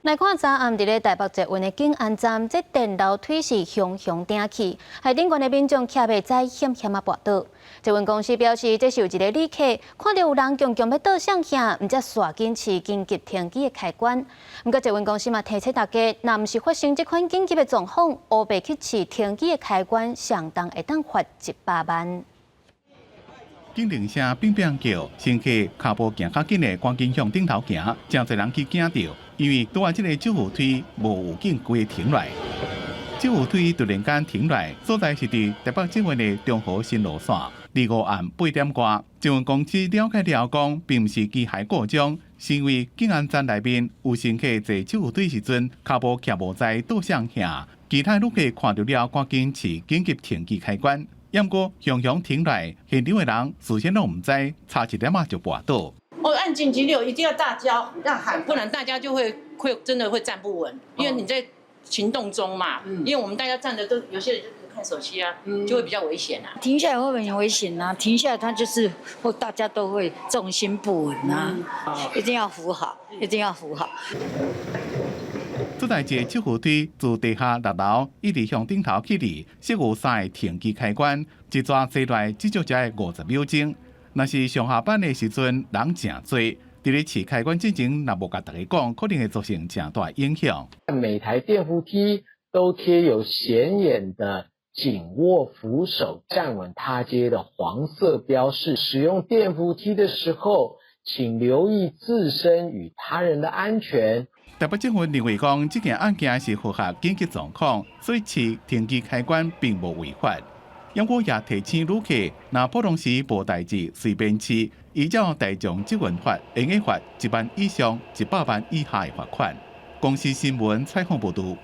來看昨暗佇咧台北捷運的景安站，這電樓梯是雄雄頂去，害頂懸的民眾徛袂知險險仔跋倒。捷運公司表示，這是有一个旅客看著有人強強欲倒雙向，毋才煞緊試緊急停機的開關。毋過捷運公司嘛提醒大家，若毋是發生這款緊急的狀況，烏白去試停機的開關，相當會當罰100萬。警鈴聲變變叫，乘客跤步行較緊的趕緊向頂頭行，誠濟人去驚著，因為拄仔這個救護梯無預警規个停落來，救護梯突然間停落來，所在是佇台北捷運的中和新路線，25暗8點外，捷運公司了解了講，並毋是機械故障，是因為景安站內面有乘客坐救護梯時陣，跤步徛無在倒雙向，其他旅客看著了，趕緊試緊急停機開關。毋過雄雄停落來，現場的人事先攏毋知，差一點仔就跋倒。哦，按緊急鈕一定要大叫、要喊，不然大家就會真的會站不穩，因為你在行動中嘛。因為我們大家站的都有些人就看手機啊，就會比較危險啊。停下來會很危險啊！停下來，它就是會大家都會重心不穩啊。一定要扶好，一定要扶好。這台一個救護梯自地下6樓一直向頂頭起佇，設有三个停機開關，一逝坐落至少才會50秒鐘。若是上下班的時陣，人誠濟，佇咧試開關進前，若無共大家講，可能會造成誠大影響。每台電扶梯都貼有顯眼的緊握扶手、站穩踏階的黃色標示。使用電扶梯的時候，請留意自身與他人的安全。台北政府認為講，這件案件是符合緊急狀況，所以試停機開關並無違法。不過也提醒旅客，若普通時無代誌隨便試，依照大眾捷運法，會用罰1萬以上100萬以下的罰款。公視新聞採訪報導。